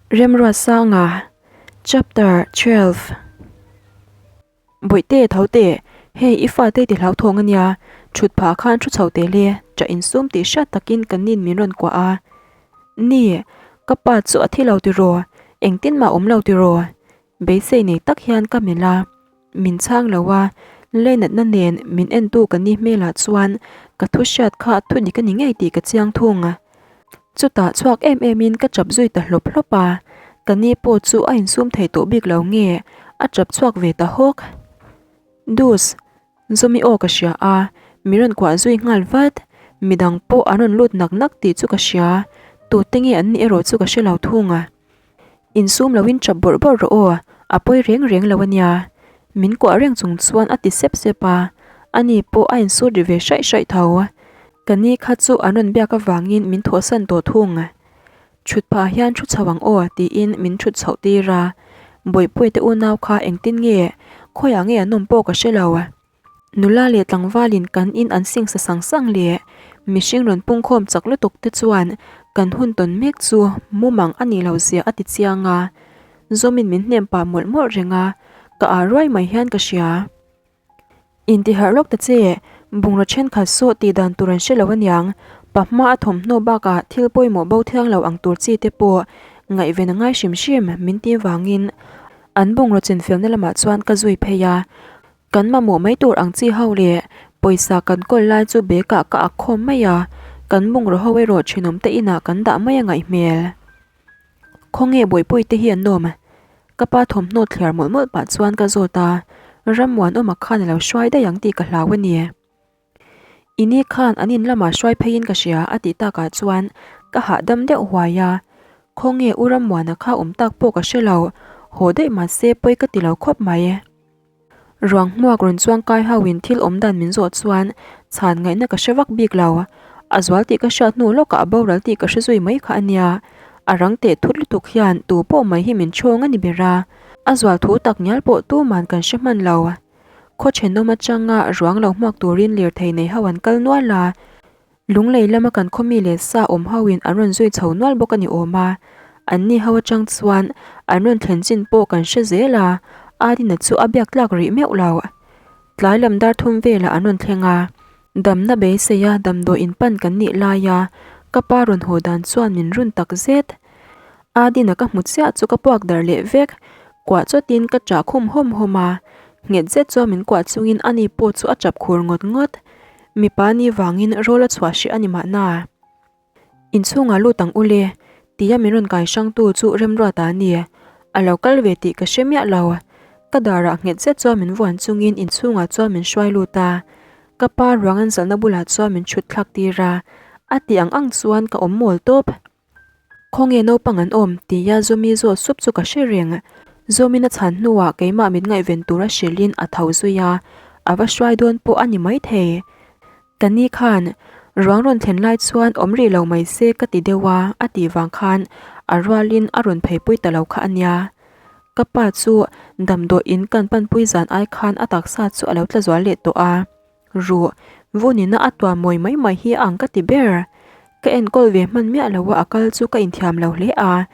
Remruatsanga Chapter 12 Bawihte tho teh, hei i fate ti hlauthawng a nia, thut phah khan thu chho teh le, ṭah insum tih hriat takin ka nin min rawn kuah a. Ni, ka pa chu a thi lo tiraw, engtin mah awm lo tiraw? Beisei nei tak hian ka melh a, min chhang lo a, leinatna nen min entu ka ni hmelah chuan ka thu hriat kha thu dik a ni ngei tih ka chiang thung. Chutah chhuak em em in ka chap zui ta hlawp hlawp a, ka ni pawh chu a insum thei tawh bik lo nge a chap chhuak ve ta hawk. Dus, Zawmi aw ka hria a, mi rawn kuah zui nghal vat. Midang pawh an rawn lut nak nak tih chu ka hria, tute nge an nih erawh chu ka hre lo thung a. Insum loin chap bawrh bawrh rawh aw, a pawi reng reng lo a nia. Min kuah reng chung chuan a ti sep sep a, ani pawh a insut ri ve hraih hraih tho. Ka ni kha chu an rawn biak avangin min thawhsan tawh thung. Thut phah hian thu chho ang aw tiin min thut chhoh tir a, Bawihpuite unau kha engtin nge, khawiah nge an awm pawh ka hre lo. Nula leh tlangvalin kan in an sing sa sang sang leh mihring rawn pungkhawm chak lutuk te chuan kan hun tawn mek chu mumang a nih loh zia a ti chiang a, Zawmin min hnem pah mawlh mawlh reng a, ka ah ruai mai hian ka hria. Intiharh lawk ta che, bungraw thenkhat saw tih dan tur an hre lo aniang, pahma a thawmhnaw bakah thil pawimawh bo thiang lo ang tur chi te pawh ngaihven a ngai hrim hrim min ti vangin an bungraw chinfelna lamah chuan ka zui phei a, kan mamawh mai tur ang chi ho leh pawisa kan kawl lai chu bag ah ka ak khawm mai a, kan bungraw ho erawh thenawm te inah kan dah mai a ngaih hmel. Khawnge Bawihpuii te hi an awm? Ka pa thawmhnaw thliar mawlh mawlh pah chuan ka zawt a, Rammuanawma khan a lo hruai daih ang tih ka hlau a ni. I ni khan an in lamah hruai pheiin ka hria a tih takah chuan ka hahdam deuh huai a, Khawnge U Rammuana kha awm tak pawh ka hre lo, haw daih mahse pawi ka ti lo khawp mai. Ruang hmuak rawn chuang kai ho in thil awm dan min zawh chuan chhan ngaihna ka hre vak bik lo. A zual tih ka hriat hnu lawkah a boral tih ka hre zui mai kha a nia. A rang teh thut lutuk hian tu pawh mai hi min chhawng a ni ber a. A zual thu tak ngial pawh tuman kan hre hman lo. Khaw thenawm atanga ruang lo hmuak turin lirthei nei ho an kal nual a. Lunglei lama kan khawmi leh sa awm ho in an rawn zui chho nual bawk a ni awm a, an ni ho atang chuan an rawn thlen chin pawh kan hre zel a, Adina chu a biak tlak rih meuh lo. Tlai lam dar thum velah an rawn thleng a, damna beisei a damdawi in pan kan nih lai a, ka pa rawn haw dan chuan min run tak zet. Adina ka hmu chiah chu ka puak dar leh vek, kuah chawtin ka chah khum hawm hawm a, nghet zet chuan min kuah chungin ani pawh chu a chap khur ngawt ngawt. Mipa ni vangin rawl a chhuah hreh a ni mahna. Inchhungah lut ang ule, tia min rawn kai hrangtu chu Remruata a ni. A lo kal ve tih ka hre miah lo. Ka darah nghet zet chuan min vuan chungin inchhungah chuan min hruai lut a. Ka pa ruang an zalhna bulah chuan min chhut thlak tir a. A tih ang ang chuan ka awm mawl tawp. Khawnge naupang an awm? tia Zawmi zawt sup chu ka hre reng. Zawmin a chhan hnuah keimah min ngaihven tur a hrilhin a tho zui a, a va hruai dawn pawh a ni maithei. Ka ni khan ruang rawn thlen lai chuan awm rih lo mai se ka ti deuh a, a tih vang khan a rualin a rawn pheipui ta lo kha a nia. Ka pa chu damdawi in kan panpui zan ai khan a taksa chu a lo tla zual leh tawh a. Ruh, vunina a tuah mawi mai mai hi a ang ka ti ber. Ka enkawl ve hman miah lo a a kal chu ka inthiam lo hle a,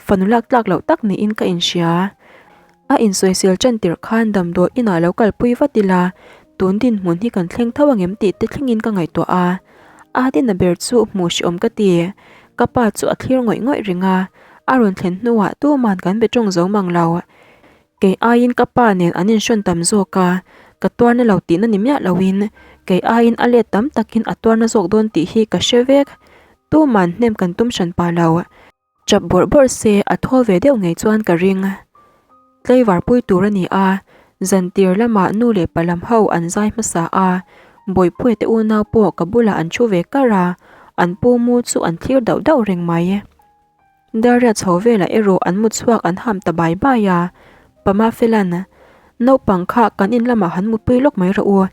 fanu lak tlak loh tak niin ka inhria. A insawisel tan tirh khan damdawi inah lo kalpui vat ila, tun dinhmun hi kan thleng tho angem tih te thlengin ka ngaihtuah a. A dina ber chu hmuh hrehawm ka ti. Ka pa chu a thlir ngawih ngawih reng a, a rawn thlen hnuah tuman kan be tawng zo mang lo. Kei aiin ka pa nen an inhrawn tam zawk a, ka tuarna lo tihna ni miah loin kei aiin a let tam takin a tuarna zawk dawn tih hi ka hre vek. Tuman hnem kan tum hran pah lo. Chap bawrh bawrh se a thawl ve deuh ngei chuan ka ring. Tlaivar pui tur a ni a, zantir lamah nu leh pa lam ho an zai hmasa a, Bawihpuia te unau pawh ka bulah an thu ve kar a, an pu mu chu an thlir dauh dauh reng mai. Darriat chho velah erawh an mu chhuak an ham ta bai bai a, Pama Felan, Naupang kha kan in lamah han mutpui lawk mai rawh u,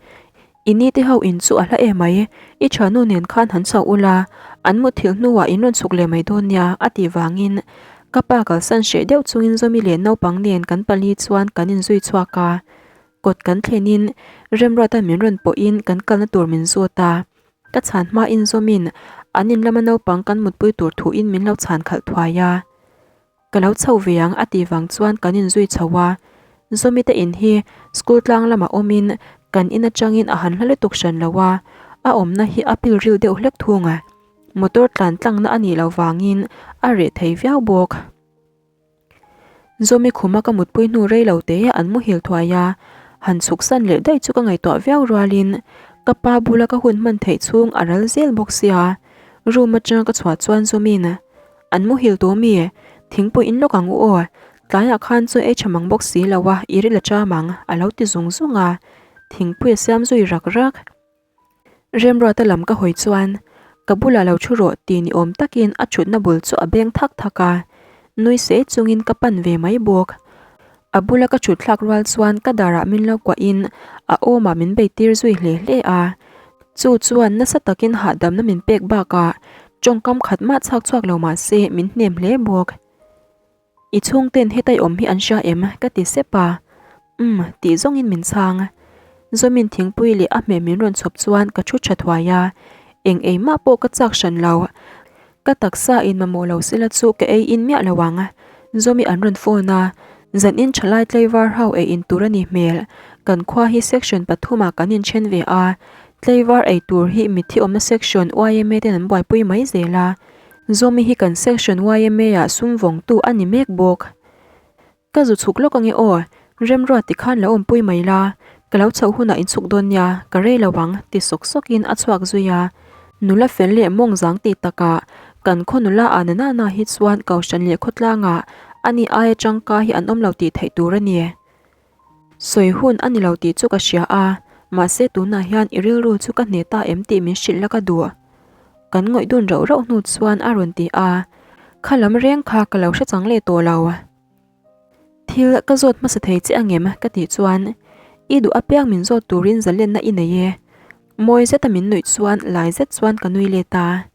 i ni te ho in chu a hla em mai, i thiannu nen khan han chho ula, an mutthilh hnuah in rawn chhuk leh mai dawn nia a tih vangin ka pa kalsan hreh deuh chungin Zawmi leh naupang nen kan pali chuan kan inzui chhuak a, kawt kan thlenin Remruata min rawn pawhin kan kalna tur min zawt a. Ka chhan hma in zawmin an in lama naupang kan mutpui tur thuin min lo chhan khalh thuai a. Ka lo chho ve ang a tih vang chuan kan inzui chho a. Zawmi te in hi school tlang lamah awmin kan in atangin a han hla lutuk hran lo a, a awmna hi a pil ril deuh hlek thung a. Motor tlan tlangna a nih loh vangin a reh thei viau bawk. Zawmi khuma ka mutpui hnu rei lo te an muhil thuai a, han chhuk san leh daih chu ka ngaihtuah viau rualin ka pa bula ka hun hman theih chhung a ral zel bawk sia. Room atanga ka chhuah chuan Zawmi'n An muhil tawh mi? Thingpui in lawk ang u aw, tlaiah khan chaw ei tha mang bawk si lo a, i ril a cham ang, a lo ti zung zung a, thingpui a siam zui rak rak. Remruata lam ka hawi chuan, Ka bulah lo thu rawh tih ni awm takin a thutna bul chu a beng thak thak a, nui se chungin ka pan ve mai bawk. A bula ka thut thlak rual chuan ka darah min lo kuahin a awmah min bei tir zui hle hle a. Chu chuan nasa takin hahdamna min pek bakah tawngkam khat mah chhak chhuak lo mah se min hnem hle bawk. I chhungten hetai awm hi an hria em? ka ti sep a. Umm tih zawngin min chhang. Zawmin thingpui leh a hmeh min rawn chhawp chuan ka thu tha thuai a. Eng ei mah pawh ka chak hran lo. Ka taksa in mamawh lo sela chu ka ei in miah lo ang. Zawmi an rawn phone a, zan in thalai tlaivar ho ei in tur a ni hmel. Kan khua hi section pathumah kan inthen ve a, tlaivar ei tur hi mitthi awmna section yma ten an buaipui mai zel a. Zawmi hi kan section yma ah sum vawngtu a ni mek bawk. Ka zu chhuk lawk ange aw, Remruat tikhan lo awmpui mai la, ka lo chhoh hunah in chhuk dawn nia, ka rei lo ang, ti sawk sawkin a chhuak zui a. Nula fel leh mawng zang tih takah kan khaw nula ah na nana hi chuan Kohhran leh khawtlangah ani aia tangka hi an awm lo tih theih tur a ni. Sawi hun a ni lo tih chu ka hria a, mahse tunah hian i rilru chu ka hneh ta em tih min hrilh la ka duh. Kan ngawih dun rauh rauh hnu chuan a rawn ti a, kha lam reng kha ka lo hre chang leh tawh lo. Thil ka zawt hmasa thei che angem ka tih chuan i duh apiang min zawt turin zalenna i nei e. Mawi zeta min nuih chuan lai zet chuan ka nui let a.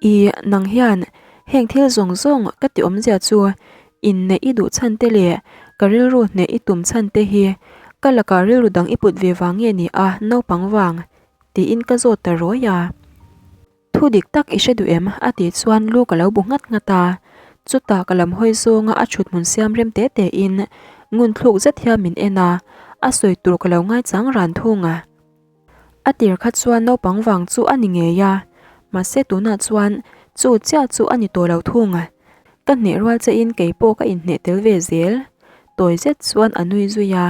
I nang hian heng thil zawng zawng ka ti awmzia chu inneih i duh chhan te leh ka rilru hneh i tum chhan te hi ka lakah rilru dang i put ve vang nge ni a naupang vang tiin ka zawt ta rawi a. Thu dik tak i hre duh em? a tih chuan lu ka lo bu nghat nghat a. Chutah ka lam hawi zawnga a thut hmun siam rem te te in ngun thluk zet hian min en a, a sawi tur ka lo ngaichang ran thung a. A tir kha chuan naupang vang chu a ni ngei a, mahse tunah chuan chu chiah chu a ni tawh lo thung a. Ka hneh rual che in kei pawh ka inhneh tel ve zel. Tawi zet chuan a nui zui a.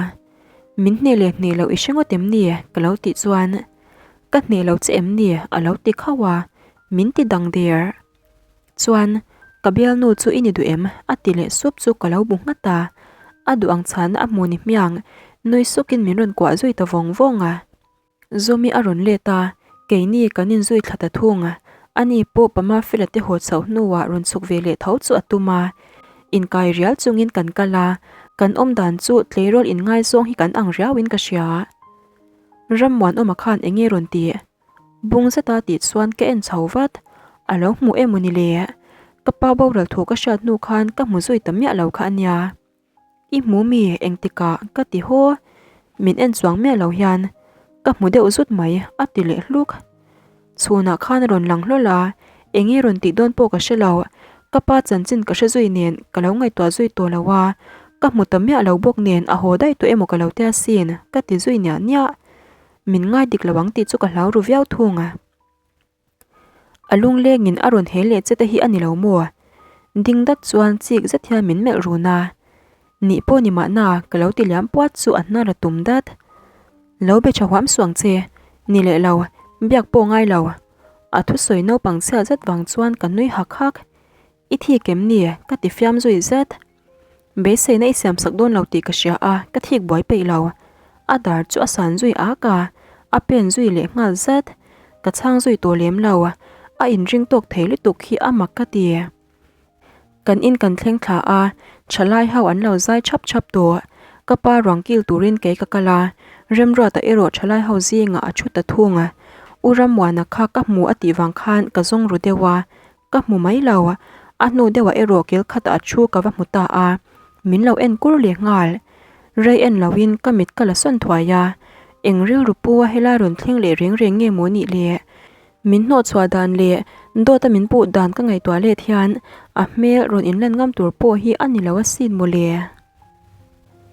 Min hneh leh hneh loh i hre ngawt em ni? ka lo tih chuan Ka hneh lo che em ni? a lo ti khauh a, min ti dang der. Chuan, ka bialnu chu i ni duh em? a ti leh sup chu ka lo bu nghat a, a duh ang chhana a hmu ni hmiang, nui sukin min rawn kuah zui ta vawng vawng a. Zawmi a rawn let a, keini kan inzui thla ta thung a, ani pawh Pama Fela te haw chhoh hnuah rawn chhuk ve leh tho chu a tum a, inkai rial chungin kan kal a, kan awm dan chu tleirawl inngaizawng hi kan ang riauin ka hria. Rammuanawma khan eng nge rawn tih? Bung zeta tih chuan ka en chho vat. A lo hmu em mawni le? Ka pa boral thu ka hriat hnu khan ka hmu zui ta miah lo kha a nia. I hmu mi engtikah ka ti haw. Min en chuang miah lo hian ka hmu deuh zut mai a ti leh hluk. Chhunah khan a rawn lang hlawl a, eng nge rawn tih dawn pawh ka hre lo. Ka pa chanchin ka hre zui nen ka lo ngaihtuah zui tawh lo a, ka hmu ta miah lo bawk nen a haw daih tawh emaw ka lo tia sin ka ti zui niah niah. Min ngai dik lo ang tih chu ka hlau ru viau thung a. A lunglengin a rawn hel leh che te hi a ni lo maw? Ding dat chuan chik zet hian min melh run a. Nih pawh ni mahna ka lo ti liam puat chu a hnar a tum dat. Lo be tha huam suang che, ni leh lo, biak pawh ngai lo. A thusawi naupang chhiat zet vang chuan ka nui hak hak. I thik em ni? ka ti fiam zui zet. Beiseina i siam sak dawn lo tih ka hria a, ka thik buai peih lo. A dar chu a san zui ak a, a pen zui leh nghal zet. Ka chhang zui tawh lem lo, a inring tawk thei lutuk hi a mak ka ti. Kan in kan thleng thla a, thalai ho an lo zai chhap chhap tawh. Ka pa ruang kil turin kei ka kal a, Remruata erawh thalai ho zingah a thu ta thung a. U Rammuana kha ka hmu a tih vang khan ka zawng ru deuh a, ka hmu mai lo. A hnu deuhah erawh kil khatah a thu ka va hmu ta a, min lo en kur leh nghal. Rei en loin ka mit ka la sawn thuai a, eng rilru pu a helai rawn thleng leh reng reng nge maw nih le? Min hnawhchhuah dan leh Dawta min puh dan ka ngaihtuah let hian a hmel rawn inlan ngam tur pawh hi a ni lo asin mawle.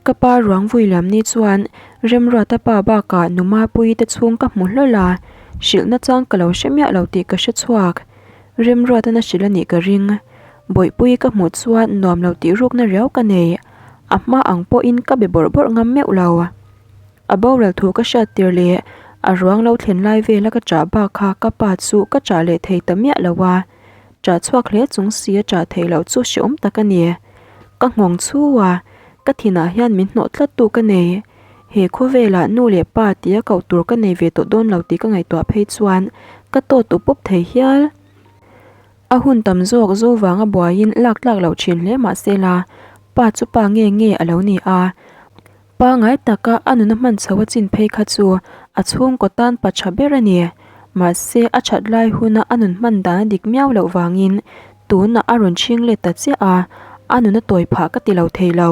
Ka pa ruang vui lam ni chuan Remruata pa bakah nu Mapuii te chhung ka hmu hlawl a, hrilhna chang ka lo hre miah lo tih ka hre chhuak. Remruata na hrilh a nih ka ring. Bawihpuii ka hmuh chuan nuam lo tih rukna riau ka nei. A hma ang pawhin ka be bawrh bawrh ngam meuh lo. A boral thu ka hriat tir leh a ruang lo thlen lai vela ka chah bak kha ka pa chu ka chah leh thei ta miah lo a, chah chhuak hle chung si a chah theih loh chu hreawm tak a ni. Ka nghawng chhu a, ka thinah hian min hnawh tlat tu ka nei. He khawvelah nu leh pa tia koh tur ka nei ve tawh dawn lo tih ka ngaihtuah phei chuan ka tawt up up thei hial. A hun tam zawk zu vanga buaiin lak tlak loh thin hle mah se la, pa chu pa nge nge a lo ni a. Pangai taka a nuna hman chho a chin phei kha chu a chhungkaw tan pa tha ber a ni. Mahse, a that lai huna a nun hman dan a dik miau loh vangin tunah a rawn chhing let ta chiah a, a nuna tawi phah ka ti lo thei lo.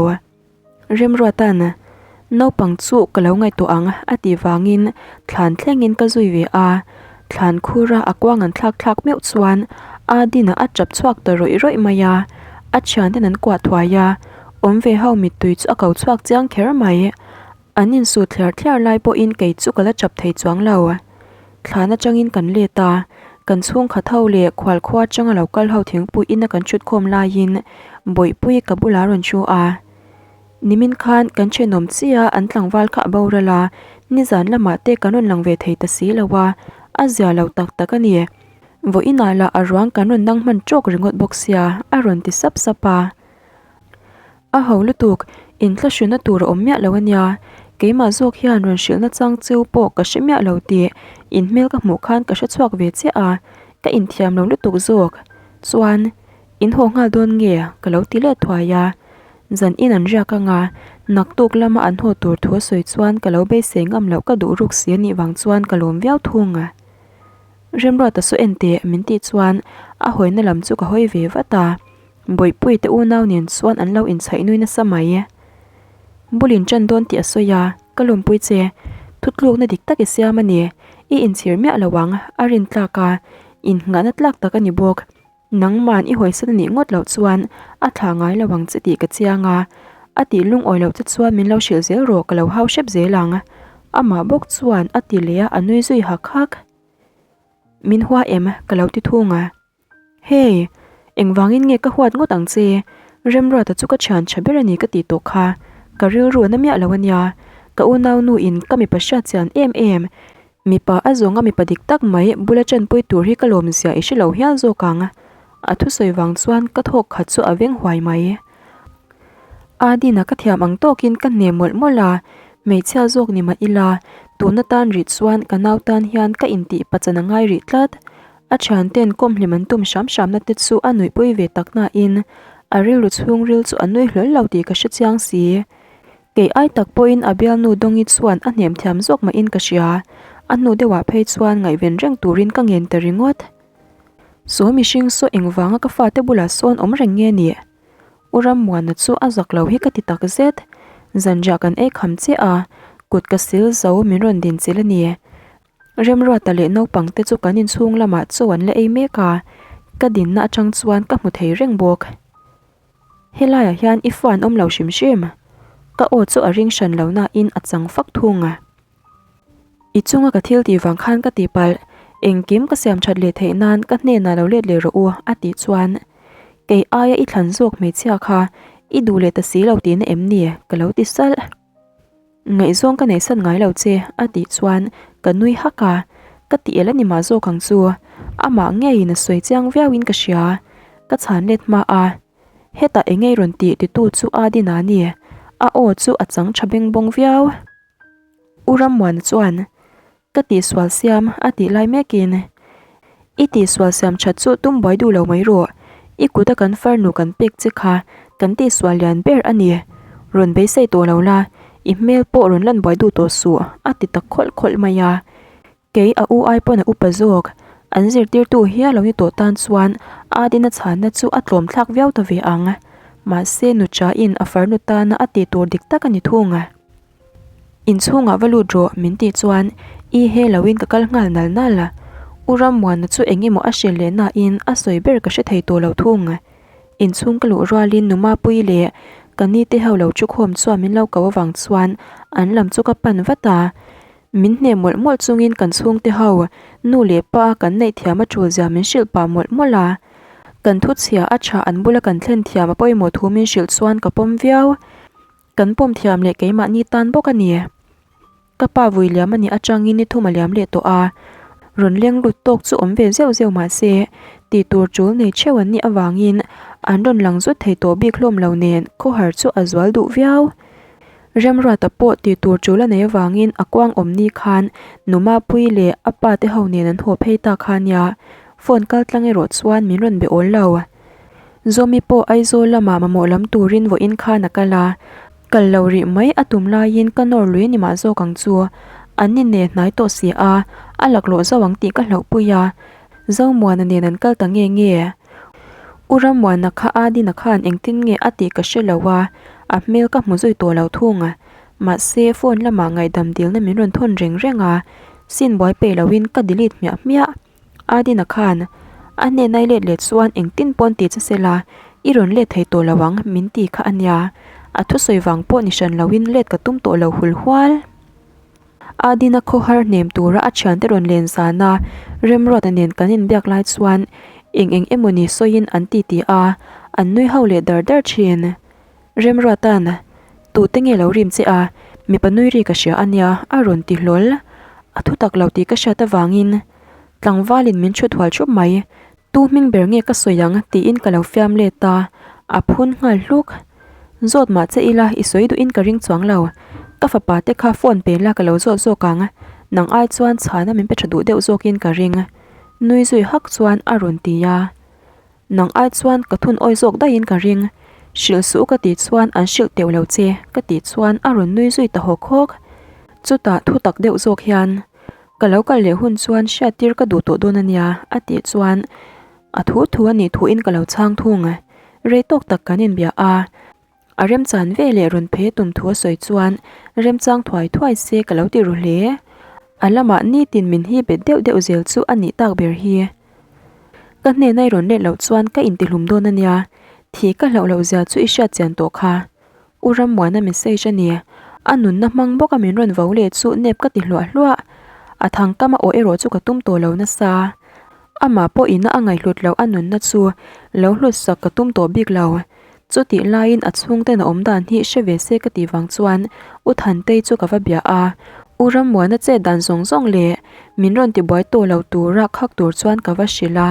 Remruata'n, Naupang chu ka lo ngaihtuah ang a tih vangin thlan thlengin ka zui ve a, thlan khura a kuang an thlak thlak meuh chuan Adina a tap chhuak ta rawih rawih mai a, a thianten an kuah thuai a, Awm ve ho mittui chu a ko chhuak chiang kher mai. An insut thliar thliar lai pawhin kei chu ka la chap thei chuang lo. Thlan atangin kan let a, kan chhungkhat ho leh khual khua atanga lo kal ho thingpui ina kan thut khawm laiin Bawihpui ka bulah a rawn thu a. Nimin khan kan thenawm chiah an tlangval kha a boral a, nizan lamah te kan rawn lang ve thei ta si lo a, a zia lo tak tak a ni. Vawiinah lah a ruang kan rawn nang hman tawk ringawt bawk sia, a rawn ti sap sap a. A ho lutuk, inthlahrunna tur a awm miah lo a nia. Keimah zawk hian rawn hrilhna chang cheu pawh ka hre miah lo tih in hmel ka hmuh khan ka hre chhuak ve chiah a, ka inthiam lo lutuk zawk. Chuan, in haw nghal dawn nge? ka lo ti let thuai a. Zan in an riak anga, naktuk lama an haw tur thu a sawi chuan ka lo beisei ngam loh ka duh ruk si a nih vang chuan ka lawm viau thung. Remruata saw en teh min tih chuan a hawina lam chu ka hawi ve vat a. Bawihpui te unau nen chuan an lo inchhaih nui nasa mai. Bul in ṭan dawn tih a sawi a, ka lawmpui che. Thutlukna dik tak i siam a ni. I inchhir miah lo ang, a rin tlak a, innghahna tlak tak a ni bawk. Nangman i hawisan a nih ngawt loh chuan a thlah ngai lo ang che tih ka chiang a. A tih lungawi loh che chuan min lo hrilh zel rawh ka lo hau hrep zel ang. Amah bawk chuan a ti leh a, a nui zui hak hak. Min hua em? ka lo ti thung a. Hey! Engvangin nge ka huat ngawt ang che? Remruata chu ka thian tha ber a ni ka tih tawh kha. Ka rilru a na miah lo a nia. Ka unau nu in ka mipa hriat chian em em. Mipa a zawnga mipa dik tak mai bula chanpui tur hi ka lawm zia i hre lo hial zawk ang. A thusawi vang chuan ka thawk khat chu a veng huai mai. Adina ka thiam ang tawkin ka hne mawlh mawlh a, hmeichhia zawk ni mah ila, tuna tan rih chuan ka nau tan hian ka intih pachan a ngai rih tlat. A thianten kawmhlim an tum hram hramna te chu a nuihpui ve tak nain a rilru chhungril chu a nui hlawl lo tih ka hre chiang si. Kei ai tak pawhin a bialnu Dawngi chuan a hnem thiam zawk mahin ka hria, a hnu deuhah phei chuan ngaihven reng turin ka ngen ta ringawt. Saw mihring saw engvanga ka fate bulah sawn awm reng nge ni? U Rammuana chu a zak lo hi ka ti tak zet. Zanriah kan ei kham chiah a, kut ka sil zo min rawn din chilh a ni. Remruata leh naupang te chu kan inchhung lamah chaw an la ei mek a, ka dinna atang chuan ka hmu thei reng bawk. Helaiah hian i fa an awm lo hrim hrim. Ka aw chu a ring hran lo nain a chang fak thung a. I chunga ka thil tih vang khan ka tihpalh, engkim ka siam that leh theih nan ka hnenah lo let leh rawh u a tih chuan kei aia i thlan zawk hmeichhia kha i duh leh ta si lo tihna em ni ka lo ti salh. Ngaihzawng ka neihsan ngai lo che a tih chuan ka nui hak a, ka ti el a ni mah zawk ang chu, amah ngeiin a sawi chiang viauin ka hria, ka chhan let hma a. Hetah eng nge i rawn tih titu chu Adina a ni, a aw chu a chang tha beng bawng viau. U Rammuana chuan, Ka tihsual siam a tih lai mekin, I tihsual siam that chu tum buai duh lo mai rawh. I kuta kan farnu kan pek che kha kan tihsual lian ber a ni. Rawn beisei tawh lo la, i hmel pawh rawn lan buai duh tawh suh a ti tak khawlh khawlh mai a. Kei a u ai pawn a upa zawk. An zirtirtu hial lo ni tawh tan chuan Adina chhanna chu a tlawm thlak viau ta ve ang. Mahse nuchain a farnu tana a tih tur dik tak a ni thung. Inchhungah va lut rawh min tih chuan i he loin ka kal nghal nal nal a. U Rammuana chu eng emaw a hrilh leh nain a sawi ber ka hre thei tawh lo thung. Inchhung ka luh rualin Numapui leh ka ni te ho lo thu khawm chuan min lo ko avang chuan an lam chu ka pan vat a. Min hneh mawlh mawlh chungin kan chhungte ho nu leh pa kan neih thiam a tul zia min hrilh pah mawlh mawlh a. Kan thu chhia a tha an bula kan thlen thiam a pawimawh thu min hrilh chuan ka pawm viau. Kan pawm thiam leh keimahni tan bawk a ni. Ka pa vui liam a nih atangin ni thum a liam leh tawh a, rawn leng lut tawk chu awm ve zeuh zeuh mah se tih tur tul nei theuh an nih avangin an rawn lang zut thei tawh bik hlawm lo nen khawhar chu a zual duh viau. Remruata pawh tih tur tul a nei avangin a kuang awm ni khan Numapui leh a pa te ho nen an haw phei ta kha nia, phone kal tlang erawh chuan min rawn be awl lo. Zawmi pawh Aizawl lamah mamawh lam turin vawiin khan a kal a, kal lo rih mai a tum laiin ka nawr lui a ni mah zawk ang chu. An inne hnai tawh si a, a laklawh zo ang tih ka hlauhpui a, Zomuana nen an kal ta nge nge? U Rammuana kha Adina khan engtin nge a tih ka hre lo a, a hmel ka hmu zui tawh lo thung. Mahse, phone lamah ngaihdam dilna min rawn thawn reng reng a, sin buai peih loin ka delete hmiah hmiah. Adina khan a hnenai let let chuan engtin pawn ti che sela, i rawn let thei tawh lo ang min ti kha a nia. A thusawi vang pawh ni hran loin let ka tum tawh lo hul hual. Adina khawhar hnem tura a thiante rawn len zan a, Remruata nen kan inbiak lai chuan eng eng emawni sawiin an ti ti a, an nui ho leh dar dar thin. Remruata'n, Tute nge lo rim che a, mipa nui ri ka hria a nia, a rawn ti hlawl. A thutak lo tih ka hriat avangin tlangvalin min chhut hual thup mai. Tu hming ber nge ka sawi ang tiin ka lo fiam let a, a phun nghal hluk. Zawt mah che ila i sawi duhin ka ring chuang lo. Ka fapa te kha phone pe la ka lo zawt zawk ang, nang ai chuan chhana min pe tha duh deuh zawkin ka ring. Nui zui hak chuan a rawn ti a. Nang ai chuan ka thun awi zawk daihin ka ring. Hrilh suh ka tih chuan an hrilh teuh lo che ka tih chuan a rawn nui zui ta hawk hawk. Chutah thu tak deuh zawk hian. Ka lo kal leh hun chuan hriattir ka duh tawh dawn a nia, a tih chuan a thu thu a nih thuin ka lo chhang thung. Rei tawk tak kan inbia a, a remchan ve leh rawn phe tum thu a sawi chuan remchang thuai thuai se ka lo ti ru hle. A lamah nitin min hi bet deuh deuh zel chu a nih tak ber hi. Ka hnena i rawn let loh chuan ka intihlum dawn a nia, thih ka hlauh loh zia chu i hriat chian tawh kha. U Rammuana message a ni. A nunna hmang bawka min rawn vo leh chu nep ka ti hluah hluah. A thangkam a awh erawh chu ka tum tawh lo nasa. Amah pawh ina a ngaihhlut loh a nunna chu lo hlut sak ka tum tawh bik lo. Chutih laiin a chhungten a awm dan hi hre ve se ka tih vang chuan U Thantei chu ka va bia a. U Rammuana chet dan zawng zawng leh min rawn tibuai tawh lo tura khak tur chuan ka va hrilh a.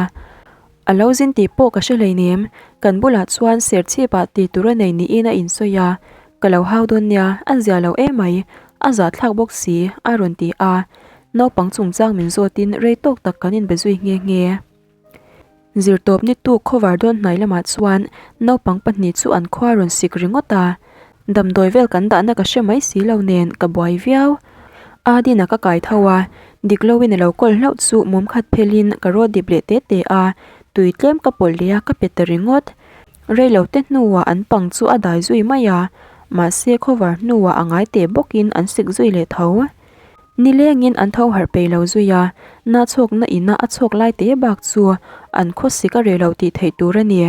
A lo zin tih pawh ka hre hleinem, kan bulah chuan serchhip ah tih tur a nei niin a insawi a, ka lo hau dawn nia, a zia lo emai, a zahthlak bawk si, a rawn ti a, naupang chungchang min zawtin rei tawk tak kan inbe zui nghe nghe. Zirtawp ni tuk khawvar dawn hnai lamah chuan naupang pahnih chu an khua rawn sik ringawt a, Damdawi vel kan dahna ka hre mai si lo nen ka buai viau. Adina ka kai tho a, dik loin a lo kawl hlauh chu mum khat phelin ka rawt dip leh te te a, tui tlem ka pawlh leh a ka pe ta ringawt. Rei lo te hnuah an pang chu a dai zui mai a, mahse khawvar hnuah a ngai teh bawkin an sik zui leh tho. Nilengin an tho harh peih lo zui a, na chhawkna ina a chhawk lai te bak chu an khawsik a reh lo tih theih tur a ni.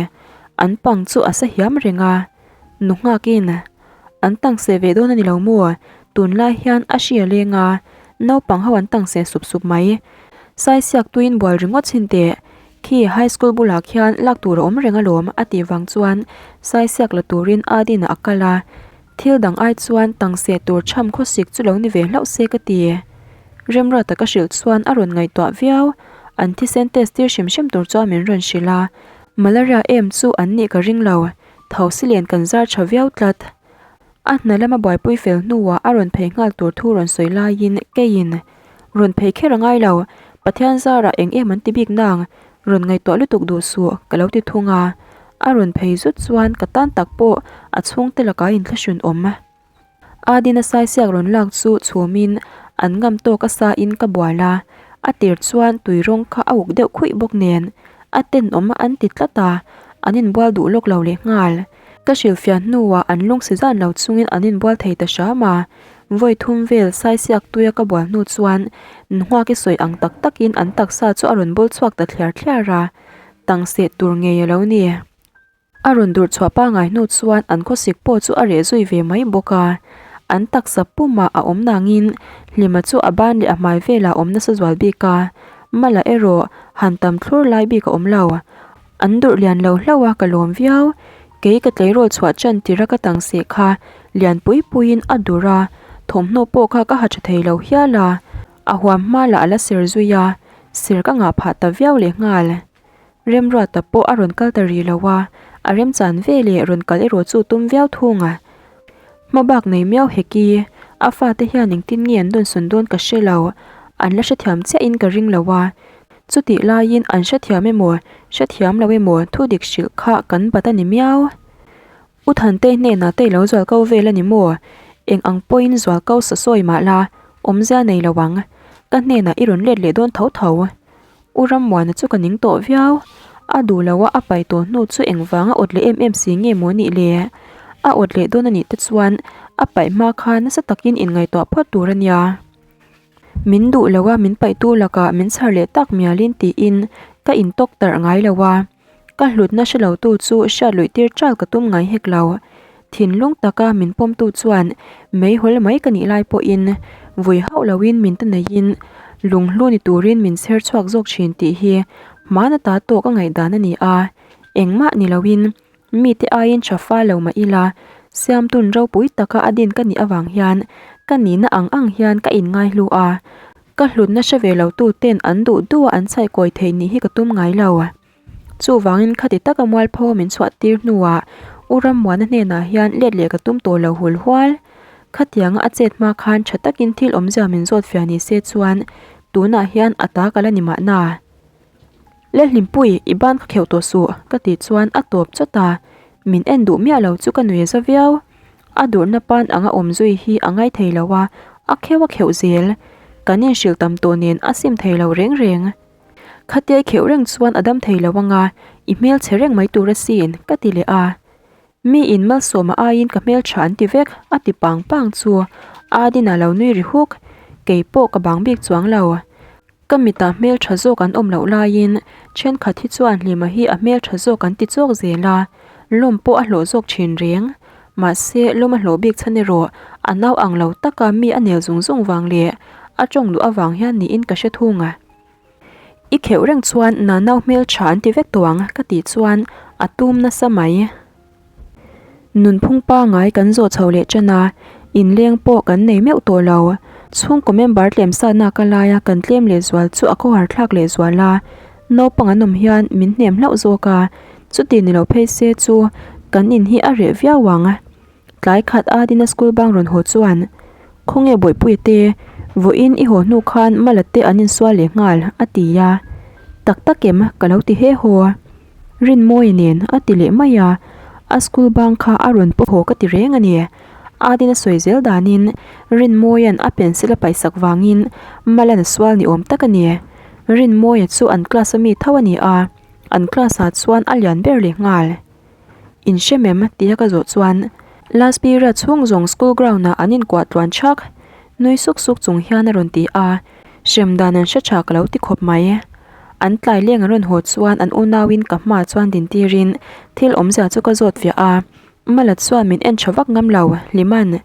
An pang chu a sa hiam reng a. Nu nghakin an tangse ve dawn a ni lo maw? Tunlai hian a hri a leng a, naupang ho an tangse sup sup mai. Saisiak tuin bual ringawt chhin teh, khi high school bulah khian lak tur a awm reng alawm a tih vang chuan saisiak la turin Adina a kal a, thil dang ai chuan tangse tur chham khawsik chu lo ni ve hlauh se ka ti. Remruata ka hrilh chuan a rawn ngaihtuah viau, an thisen test tir hrim hrim tur chuan min rawn hrilh a, malaria em chu an nih ka ring lo. Tho si lian kan zar tha viau tlat. A hna lama buaipui fel hnuah a rawn phei nghal tur thu rawn sawi laiin keiin, Rawn phei kher a ngai lo, Pathian zarah eng em an ti bik nang, rawn ngaihtuah lutuk duh suh ka lo ti thung a. A rawn phei zut chuan ka tan tak pawh a chhungte lakah inthlahrun awm. Adina saisiak rawn lak chu chhumin an ngam tawk a sa in ka bual a, a tir chuan tui rawng kha a uk deuh khuih bawk nen a tenawm an ti tlat a, an inbual duh lawk lo leh nghal. Ka hrilhfiah hnuah an lungsi zan lo chungin an inbual thei ta hram a. Vawi thum vel saisiak tuia ka bual hnu chuan Nghaki sawi ang tak takin an taksa chu a rawn bawl chhuak ta thliar thliar a, tang seh tur ngei a lo ni. A rawn durh chhuah pangai hnu chuan an khawsik pawh chu a reh zui ve mai bawk a, an taksa pumah a awm nangin Hlima chu a ban leh a hmai velah a awm nasa zual bik a, Mala erawh han tam thlur lai bik a awm lo. An durh lian lo hlauh a ka lawm viau, kei ka tleirawl chhuah chan tir a ka tang seh kha lian pui puiin a durh a, thawmhnaw pawh kha ka ha tha thei lo hial a, a huam hma lah a la ser zui a, ser ka ngah phah ta viau lehnghal. Remruata pawh a rawn kal ta rih lo a, a remchan ve leh rawn kal erawh chu tum viau thung a. Hma bak nei miau hek i, a fate hian engtin nge an dawnsawn dawn ka hre lo, an la hrethiam chiahin ka ring lo a. Chutih laiin an hrethiam emaw, hrethiam lo emaw thu dik hrilh kha kan bat a ni miau. U Thantei hnenah te i lo zual ko vel a ni maw? Eng ang pawhin zual ko sa sawi mah la, awmzia nei lo ang. Ka hnenah i rawn let leh dawn tho tho. U Rammuana chu ka ning tawh viau. A duh lo a, a pai tawh hnu chu engvanga awt leh em em si nge maw nih le? A awt leh dawn a nih te chuan a paih hma kha nasa takin inngaihtuah phawt tur a nia. Min duh lo a, min paihtu lakah min chhar leh tak mialin tiin ka intawk tarh ngai lo a. Ka hlutna hre lotu chu hriat luih tir ṭal ka tum ngai hek lo. Thinlung taka min pawmtu chuan meihawl mai ka nih lai pawhin vui hauh loin min ta neihin lunghlu ni turin min chher chhuak zawk thin tih hi hmana ta tawk a ngaihdan a ni a. Engmah ni loin mite aiin tha fa lo mah ila siamtun ropui taka a din ka nih avang hian ka nihna ang ang hian ka inngaihlu a. Ka hlutna hre ve lo tu ten an duh duh a an chhaihkawi theih nih hi ka tum ngai lo. Chuvangin khati taka mualpho min chhuah tir hnuah U Rammuana hnenah hian let leh ka tum tawh lo hul hual. Khatianga a chet hma khan tha takin thil awmzia min zawt fiah ni se chuan tunah hian a ta ka la ni mahna. Lehlimpui, i ban ka kheuh tawh suh ka tih chuan a tawp chawt a, min en duh miah lo chu ka nui za viau. A durhna pan anga awm zui hi a ngai thei lo a, a kheuh a kheuh zel. Kan inhrilh tam tawh nen a sim thei lo reng reng. Khatia i kheuh reng chuan a dam thei lo anga, i hmelchhe reng mai tur asin, ka ti leh a. Mi in malsawma aiin ka hmeltha an ti vek, a ti pang pang chu. Adina lo nui ri huk. Kei pawh ka bang bik chuang lo. Ka mitah hmeltha zawk an awm loh laiin thenkhat hi chuan Hlima hi a hmeltha zawk an ti chawk zel a, lawm pawh a hlawh zawk thin reng. Mahse, lawm a hlawh bik chhan erawh a nau ang lo taka mi a nel zung zung vang leh a tawng duh avang hian niin ka hre thung a. I kheuh reng chuan nanau hmeltha an ti vek tawh ang ka tih chuan a tum nasa mai. Nunphung pangai kan zawh chho leh ṭan a, inleng pawh kan nei meuh tawh lo. Chhungkaw member tlem satna ka laia kan tlem lehzual chu a khawhar thlak lehzual a, naupang an awm hian min hnem hlauh zawk a, chuti ni lo phei se chu kan in hi a reh viau ang. Tlai khat a dina school bang rawn haw chuan, Khawnge Bawihpuia te, vawiin i haw hnu khan Mala te an insual leh nghal, a ti a. Tak tak em? ka lo ti he haw. Rinmawia nen a ti leh mai a, a school bang kha a rawn paw haw ka ti reng a ni. Adin a sawi zel danin Rinmawia'n a pencil a paihsak vangin Malan a sual ni awm tak a ni. Rinmawia chu an class a mi tho a ni a, an class ah chuan a lian ber leh nghal. In hrem em? tia ka zawh chuan last period chhung zawng school ground ah an inkuah tluan thak. Nui suk suk chung hian a rawn ti a, hrem dan an hre tha ka lo ti khawp mai. An tlai leng an rawn haw chuan an unauin ka hmaah chuan din tirin thil awmzia chu ka zawt fiah a, Mala chuan min en tha vak ngam lo, Hliman.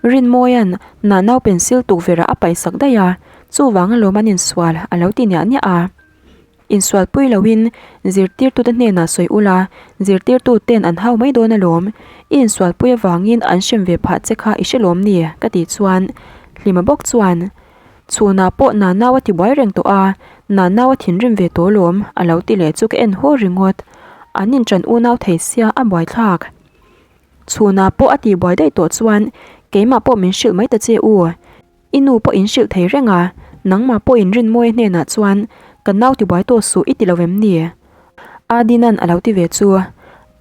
Rinmawia'n Nanau pencil tukverh ah a paihsak daih a, chuvang alawm an insual a lo ti niah niah a. Insualpui loin zirtirtute hnenah sawi ula, zirtirtuten an hau mai dawn alawm. I insualpui avangin an hrem ve phah che kha i hre lawm ni? ka tih chuan Hlima bawk chuan, Chhunah pawh Nanau a tibuai reng tawh a, Nanau a thinrim ve tawh alawm, a lo ti leh chu ka en haw ringawt. An inṭan unau thei sia a buaithlak. Chhunah pawh a tihbuai daih tawh chuan keimah pawh min hrilh mai ta che u. I nu pawh in hrilh thei reng a, nangmah pawh in Rinmawia hnenah chuan ka nau tibuai tawh suh i ti lo em ni? Adinan a lo ti ve chu,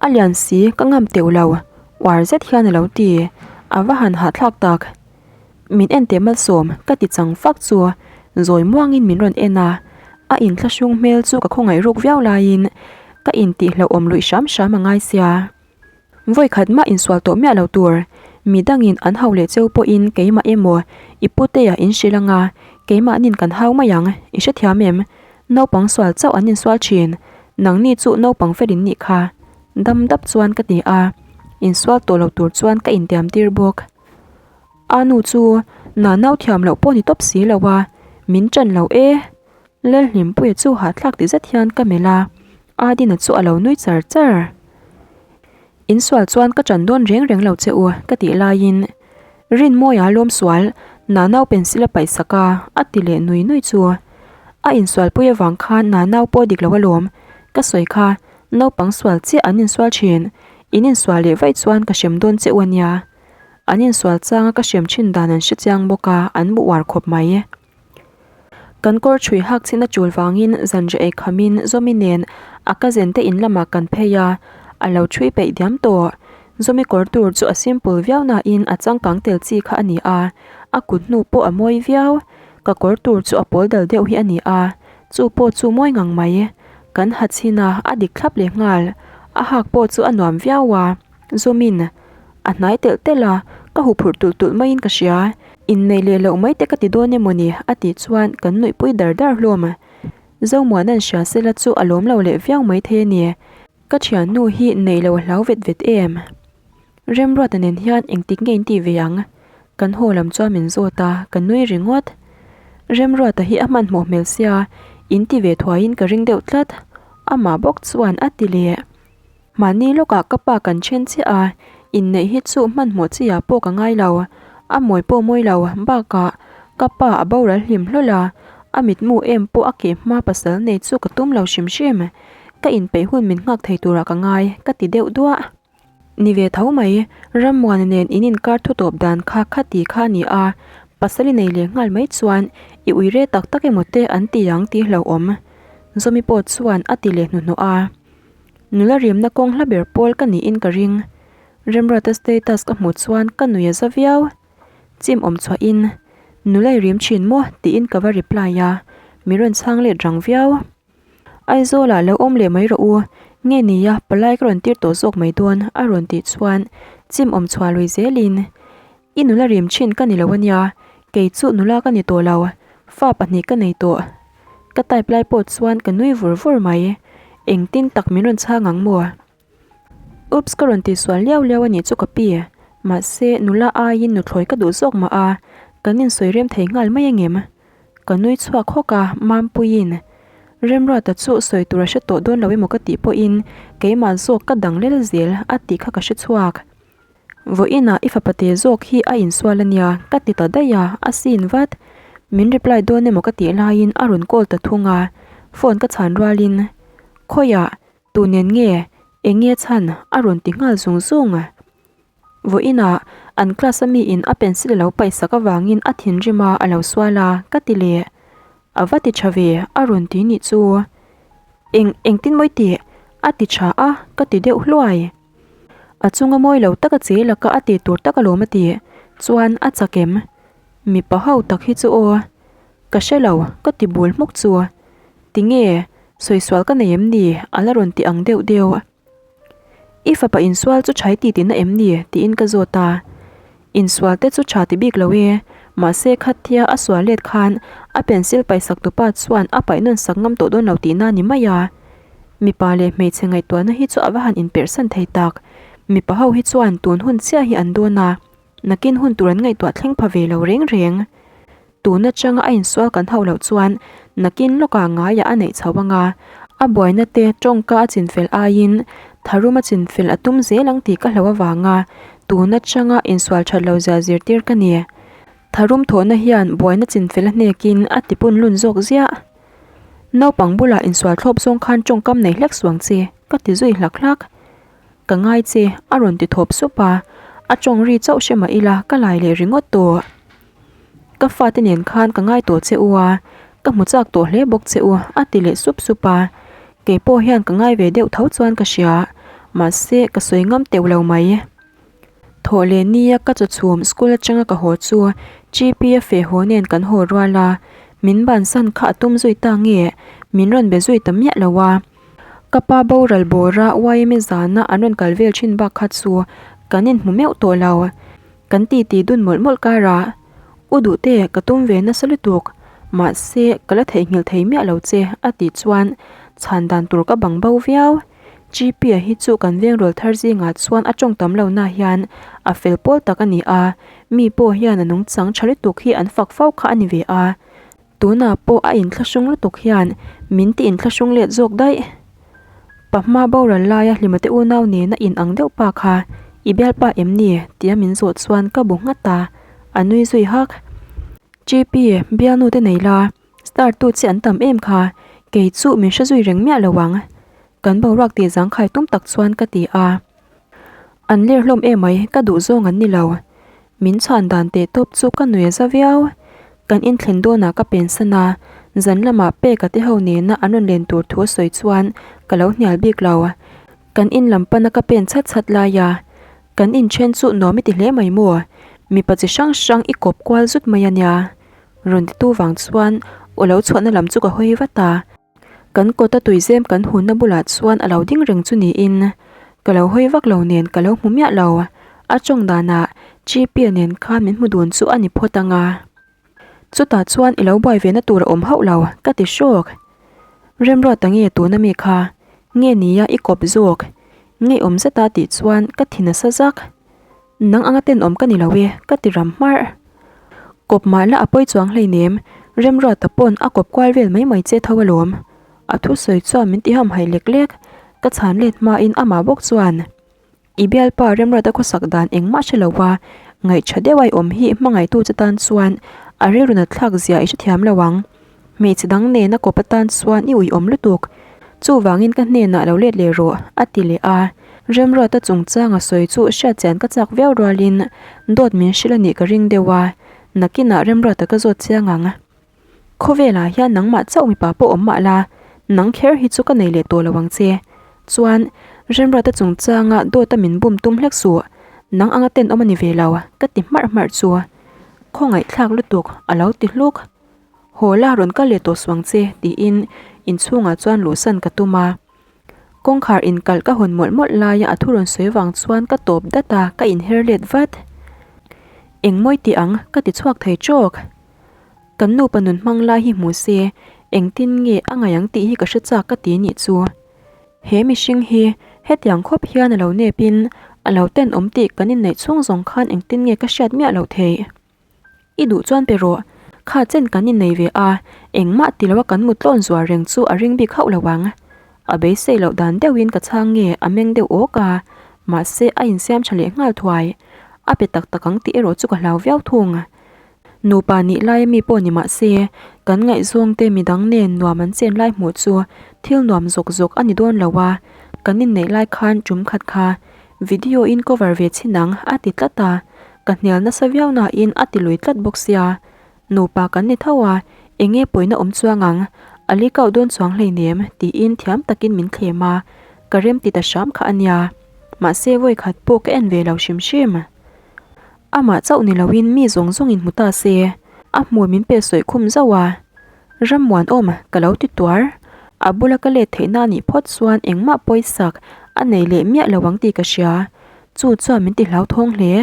A lian si, ka ngam teuh lo, uar zet hian a lo ti, a va han hahthlak tak. Min en teh malsawm, ka ti chang fak chu, zawi muangin min rawn en a, a inthlahrung hmel chu ka khawngaih ruk viau laiin ka intihhlauhawm luih hram hram a ngai sia. Vawi khat mah insual tawh miah lo tur. Midangin an hau leh cheu pawhin keimah emaw i putea in hrilh anga keimahnin kan hau mai ang, i hrethiam em? Naupang sual chauh an insual thin, nangni chu naupang fel in nih kha. Dam dap chuan ka ti a, insual tawh lo tur chuan ka intiam tir bawk. A nu chu na nau thiam loh pawh ni tawp si lo a, min ṭan lo e. Lalhlimpuia chu hahthlak ti zet hian ka melh a, Adina chu a lo nui char char. Insual chuan ka ṭan dawn reng reng lo che u ka tih laiin Rinmawia lawmsual Nanau pencil a paih sak a, a ti leh nui nui chu. A insualpui avang khan Nanau pawh dik lo alawm, ka sawi kha naupang sual chiah an insual ṭhin, in insual leh vaih chuan ka hrem dawn che u a nia. An insual changa ka hrem thin dan an hre chiang bawk a, an bu uar khawp mai. Kan kawr chhui hak chin a tul vangin zanriah ei khamin Zawmi nen a cousin te in lamah kan phei a, a lo chhui peih diam tawh. Zawmi kawr tur chu a simple viau nain a changkang tel chi kha a ni a, a kut hnu pawh a mawi viau. Ka kawr tur chu a pawl dal deuh hi a ni a, chu pawh chu mawi ngang mai. Kan ha chhin a, a dik thlap leh nghal. A hak pawh chu a nuam viau a. Zawmin a hnai telh telh a, ka huphurh tulh tulh maiin ka hria. Inneih leh loh mai te ka ti dawn emaw ni? a tih chuan kan nuihpui dar dar hlawm. Zomuana'n hria sela chu a lawm lo leh viau mai thei a ni. Ka thiannu hi neih lo a hlau vet vet em? Remruata nen hian engtik nge in tih ve ang? Kan haw lam chuan min zawt a, ka nui ringawt. Remruata hi a hmanhmawh hmel sia, in ti ve thuaiin ka ring deuh tlat. Amah bawk chuan a ti leh. Mahni lawkah ka pa kan then chiah a, inneih hi chu hmanhmawh chi ah pawh ka ngai lo. A mawi pawh mawi lo, bakah ka pa a boral hlim hlawl a, a mitmu em pawh a keh hma pasal nei chu ka tum lo hrim hrim. Ka inpeih hun min nghak thei turah ka ngai, ka ti deuh duah. Ni ve tho mai, Rammuana nen in inkar thu tawp dan kha kha ti kha a ni a, pasal i nei leh nghal mai chuan i uire tak tak emaw te an ti ang tih hlauhawm. Zawmi pawh chuan a ti leh hnuhnawh a. Nula rimna kawng hla ber pawl ka niin ka ring. Remruata status ka hmuh chuan ka nui a za viau. Chim awm chhuahin, Nula i rim thin maw? tiin ka va reply a, min rawn chhang let rang viau. Aizawlah lo awm leh mai rawh u, nge nia palai ka rawn tir tawh zawk mai dawn a rawn tih chuan chim awm chhuah lui zelin, I nula rim thin ka ni lo a nia, kei chu nula ka ni tawh lo, fa pahnih ka nei tawh. Ka type lai pawh chuan ka nui vur vur mai, engtin tak min rawn chhang ang maw? Oops ka rawn tihsual liau liau a nih chu ka pi, mahse nula aiin nuthlawi ka duh zawk mah a, kan insawi rem thei nghal mai angem? Ka nui chhuak hawk a, Mampuiin Remruata chu sawi tur a hre tawh dawn lo emaw ka tih pawhin keimah zawk ka dang lel zel a tih kha ka hre chhuak. Vawiinah i fapa te zawk hi a insual a nia, ka ti ta daih a, a sin vat. Min reply dawn emaw ka tih laiin a rawn call ta thung a, phone ka chhan rualin, Khawiah, tu nen nge, eng nge chhan? a rawn ti nghal zung zung. Vawiinah an class a miin a pencil a lo paih sak avangin a thinrim a, a lo sual a, ka ti leh. A va ti tha ve, a rawn ti nih chu. Eng, engtin mawi tih? A ti tha a, ka ti deuh hluai. A chunga mawi lo taka che laka a tih tur tak alawm a ti chuan a chak em? Mipa ho tak hi chu aw. Ka hre lo, ka ti bul hmuk chu. Tinge, sawi sual ka nei em ni? A la rawn ti ang deuh deuh. I fapa insual chu tha i ti tihna em ni? Tiin ka zawt a. Insual te chu tha ti bik lo e, mahse khatia a sual let khan a pencil paihsak tupa chuan a paih nawn sak ngam tawh dawn lo tihna a ni mai a. Mipa leh hmeichhe ngaihtuahna hi chu a va han inperhsan thei tak. Mipa ho hi chuan tun hun chiah hi an dawn a, nakin hun tur an ngaihtuah thleng pha ve lo reng reng. Tun atanga a insual kan hauh loh chuan nakin lawkah ngaiah a neih chho anga, a buaina te tawngka a chinfel aiin tharum a chinfel a tum zel ang tih ka hlo avanga tun atanga insual that lo zia zirtir ka ni. Tharum thawhna hian buaina chinfel a hnekin a tipun lun zawk ziah. Naupang bulah insual thlawp zawng khan tawngkam nei hlek suang che ka ti zui hlak hlak. Ka ngai che, a rawn ti thawp sup a, a tawng ri chauh hre mah ila ka lai leh ringawt tawh. Ka fate nen khan ka ngai tawh che u a, ka hmu chak tawh hle bawk che u, a ti leh sup sup a. Kei pawh hian ka ngai ve deuh tho chuan ka hria, mahse ka sawi ngam teuh lo mai. Thawh leh nia ka chaw chhum school atanga ka haw chu GP a feh haw nen kan haw rual a, min bansan kha a tum zui ta nge min rawn be zui ta miah lo a. Ka pa boral bawra yma zana an rawn kal vel thin bak kha chu kan inhmu meuh tawh lo. Kan titi dun mawlh mawlh karah, U Duhte, ka tum ve nasa lutuk, mahse ka la theihnghilh thei miah lo che a tih chuan chhan dan tur ka bang bo viau. GP-a hi chu kan veng rawl thar zingah chuan a tawng tam lo na hian a fel pawl tak a ni a, mi pawh hian a nungchang tha lutuk hi an fak fo kha a ni ve a. Tunah pawh a inthlahrung lutuk hian min ti inthlahrung let zawk daih. Pahma boral laia Hlimate unau nena in ang deuh pa kha i bialpa em ni? tia min zawh chuan ka bu nghat a, a nui zui hak. GP, bialnu te nei la, star tu che an tam em kha, kei chu min hre zui reng miah lo ang. Kan boruak tih zangkhai tum tak chuan ka ti a. An ler hlawm emai, ka duh zawng an ni lo. Min chhan dan teh tawp chu ka nui a za viau. Kan inthlen dawnah ka pensan a, zan lamah peka te ho nena an rawn len tur thu a sawi chuan ka lo hnial bik lo. Kan in lam pana ka pen chhat chhat lai a, kan inthen chu nuam i ti hle mai maw? Mipa chi hrang hrang i kawp kual zut mai a nia. Rawn titu vang chuan aw lo chhuahna lam chu ka hawi vat a. Kan kawta tuizem kan hunna bulah chuan a lo ding reng chu niin ka lo hawi vak lo nen ka lo hmu miah lo. A tawng danah Gpia nen khan min hmu dun chu a ni phawt ang a. Chutah chuan i lo buai ve na tur a awm hauh lo ka ti hrawk. Remruata nge tuna mi kha nge nia i kawp zawk ngeiawm zeta tih chuan ka thi nasa zak. Nang anga tenawm ka ni lo e, ka ti ram hmarh. Kawp mah la a pawi chuang hleinem, Remruata pawn a kawp kual vel mai mai che tho alawm. A thusawi chuan min ti hamhaih lek lek, ka chhan let hmain amah bawk chuan, I bialpa Remruata khawsak dan engmah hre lo a, ngaihṭha deuh a i awm hi hmangaihtu che tan chuan a rilru natthlak zia i hrethiam lo ang. Hmeichhe dang nena kawp atan chuan i uiawm lutuk. Chuvangin ka hnenah lo let leh rawh, a ti leh a. Remruata chungchanga sawi chu hriatchian ka chak viau rualin dawt min hrilh a nih ka ring deuh a, nakinah Remruata ka zawt chiang ang. Khawvelah hian nangmah chauh mipa pawh awm mah la, nang kher hi chu ka nei leh tawh lo ang che. Chuan, Remruata chungchanga dawta min bum tum hlek suh, nang anga tenawm a ni ve lo, ka ti hmarh hmarh chu. Khawngaihthlak lutuk, a lo ti hluk. Haw la rawn kal leh tawh suang che tiin inchhungah chuan luhsan ka tum a. Kawngkhar inkalh ka hawn mawlh mawlh laia a thu rawn sawi vang chuan ka tawp dat a, ka inher let vat. Engmawi tih ang ka ti chhuak thei trawk. Kan nupa nun hmang lai hi hmu se engtin nge a ngaih ang tih hi ka hre chak ka ti nih chu. He mihring hi hetiang khawp hian a lo nepin a lo tenawm tih kan inneih chhung zawng khan engtin nge ka hriat miah loh theih. I duh chuan pe rawh, kha chen kan innei ve a, engmah ti loa kan mut tlawn zuar reng chu a ring bik hauh lo ang. A beisei loh dan deuhin ka chhang nge a meng deuh awk a, mahse a insiam tha leh nghal thuai. A pe tak tak ang tih erawh chu ka hlau viau thung. Nupa nih laia mi pawh ni mahse, kan ngaihzawngte midang nen nuam an chen lai hmuh chu thil nuam zawk zawk a ni dawn lo a, kan inneih lai khan tum khat kha video in cover ve chhin ang a ti tlat a, Ka hnial nasa viau nain a ti lui tlat bawk sia. Nupa kan ni tho a, eng nge pawina awm chuang ang? A li kauh dawn chuang hleinem, tiin thiam takin min thlem a, ka rem ti ta hram kha a nia. Mahse vawi khat pawh ka en ve lo hrim hrim. Amah chauh ni loin mi zawng zawngin hmu ta se, a hmui min pe sawi khum zauh a. Rammuanawm, ka lo ti tuar. A bula ka let theihna a nih phawt chuan engmah pawisak a nei leh miah lo ang tih ka hria. Chu chuan min ti hlauthawng hle.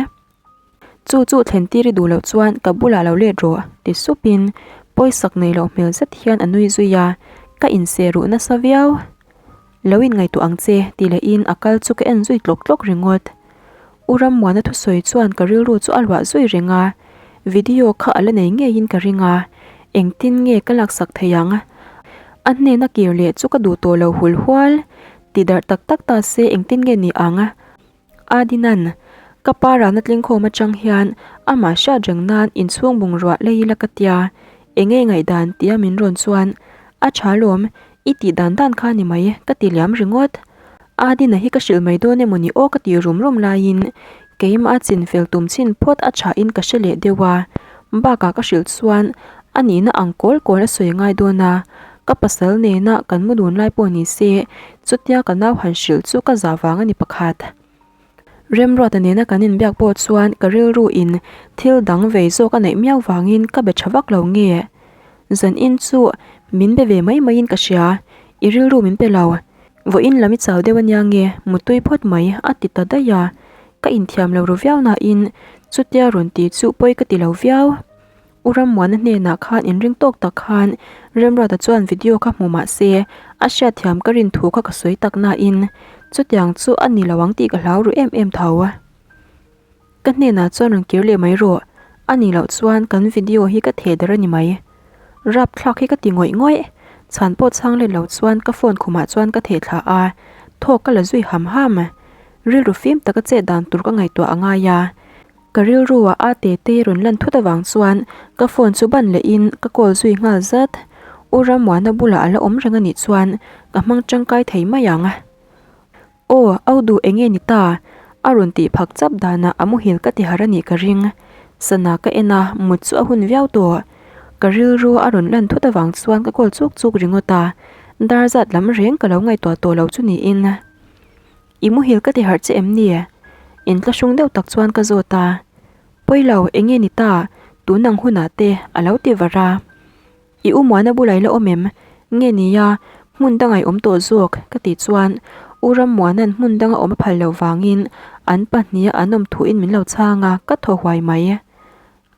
Chu chu thlen tir i duh loh chuan ka bulah lo let rawh, ti supin pawisak nei loh hmel zet hian a nui zui a, ka inseh ruh nasa viau. Lo inngaihtuah ang che, ti lehin a kal chu ka en zui tlawk tlawk ringawt. U Rammuana thusawi chuan ka rilru chu a luah zui reng a, video kha a la nei ngeiin ka ring a, engtin nge ka laksak thei ang? A hnena kir leh chu ka duh tawh lo hul hual. Ti darh tak tak ta se engtin nge ni ang? Adinan, Ka pa ralna tlingkhawm atang hian amah hriat reng nan inchhung bungrua lei ila ka tia, enge ngaihdan tia min rawn chuan, A tha lawm, i tih dan dan kha ni mai ka ti liam ringawt. Adina hi ka hrilh mai dawn emaw ni aw ka tih rum rum laiin keimah a chin fel tum chin phawt a thain ka hre leh deuh a, bakah ka hrilh chuan a nihna ang kawl kawl a sawi ngai dawn a, Ka pasal nena kan mu dun lai pawh ni se, chutia ka nau han hrilh chu ka zah vang a ni pakhat. Remruata nena kan inbiak pawh chuan ka rilru in thil dang vei zawk a neih miau vangin ka be tha vak lo nge. Zan in chu min be ve mai maiin ka hria, i rilru min pe lo. Vawiin lam i chau deuh ania nge, mutui phawt mai a ti ta daih a. Ka inthiam lo ru viau nain. Chutia rawn ti chu pawi ka ti lo viau. U Rammuana hnenah khan inring tawk tak khan Remruata chuan video kha hmu mah se a hriatthiam ka rin thu kha ka sawi tak nain chutiang chu a ni lo ang tih ka hlau ru em em tho. Ka hnenah chuan rawn kir leh mai rawh, a nih loh chuan kan video hi ka theh der a ni mai. Rap thlak hi ka ti ngawih ngawih, chhan pawh chhang let lo chuan ka phone khumah chuan ka theh thla a, thawk ka la zui ham ham. Rilru fim taka chet dan tur ka ngaihtuah a ngai a. Ka rilru ah a te te rawn lan thut avang chuan ka phone chu ban leh in ka call zui nghal zat. U Rammuana bulah a la awm reng a nih chuan ka hmang tangkai thei mai ang. Aw, au duh eng nge ni ta? A rawn tih phak chap danah a muhil ka ti har a nih ka ring. Sana ka en a, mut chu a hun viau tawh. Ka rilru a rawn lan thut avang chuan ka call chuk chuk ringawt a, dar zat lam reng ka lo ngaihtuah tawh lo chu niin. I muhil ka ti harh che em ni? Intlahrung deuh tak chuan ka zawt a. Pawi lo, eng nge ni ta? Tun ang hunah te a lo ti var a. I u Muana bulah i la awm em? Nge nia, hmun dangah i awm tawh zawk, ka tih chuan U Rammuana'n hmun danga awm a phal loh vangin an pahniha an awm thuin min lo chhang a, ka thaw huai mai.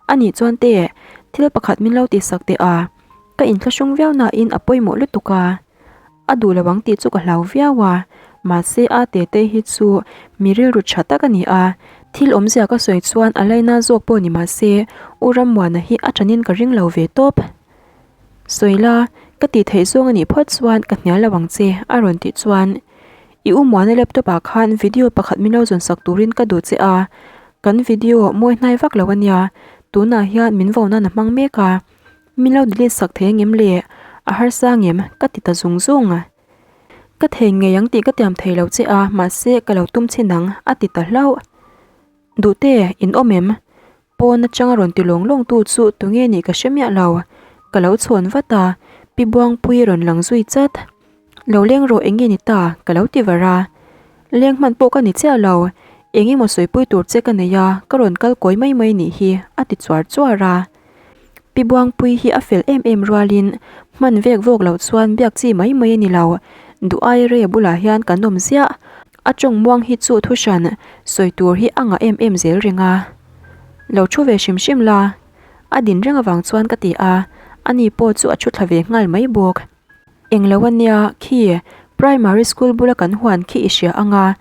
A nih chuan te, thil pakhat min lo tihsak teh a, ka inthlahrung viau nain a pawimawh lutuk a. A duh lo ang tih chu ka hlau viau a, mahse a tete hi chu mi rilru tha tak a ni a, thil awmzia ka sawi chuan a laina zawk pawh ni mahse U Rammuana hi a ṭanin ka ring lo ve tawp. Sawi la, ka tih theih zawng a nih phawt chuan ka hnial lo ang che a rawn tih chuan I U Muana laptop ah khan video pakhat min lo zawn sak turin ka duh che a, kan video mawi hnai vak lo a nia, tunah hian min vo nan a hmang mek a. Min lo delete sak thei angem le? A harsa angem? Ka ti ta zung zung. Ka thei ngei ang tih ka tiam thei lo che a, mahse ka lo tum chhin ang, a ti ta hlauh. Duhte, in awm em? Pawn atanga rawn ti lawng lawng tu chu tunge nih ka hre miah lo. Ka lo chhawn vat a, Pi Buangpuii rawn lang zui chat. Lo leng rawh eng nge ni ta? Ka lo ti var a. Leng hman pawh ka ni chiah lo. Eng emaw sawipui tur che ka nei a, ka rawn kal kawi mai mai nih hi, a ti chuar chuar a. Pi Buangpui hi a fel em em rualin hman vek vawk loh chuan biak chi mai mai a ni lo. Duh ai rei a bulah hian kan awm ziah. A tawng muang hi chu thu hran sawi tur hi a ngah em em zel reng a. Lo thu ve hrim hrim la. A din reng avang chuan ka ti a, ani pawh chu a thu thla ve nghal mai bawk. Englo a nia, khi Primary School bula kan huan khi i hria ang a,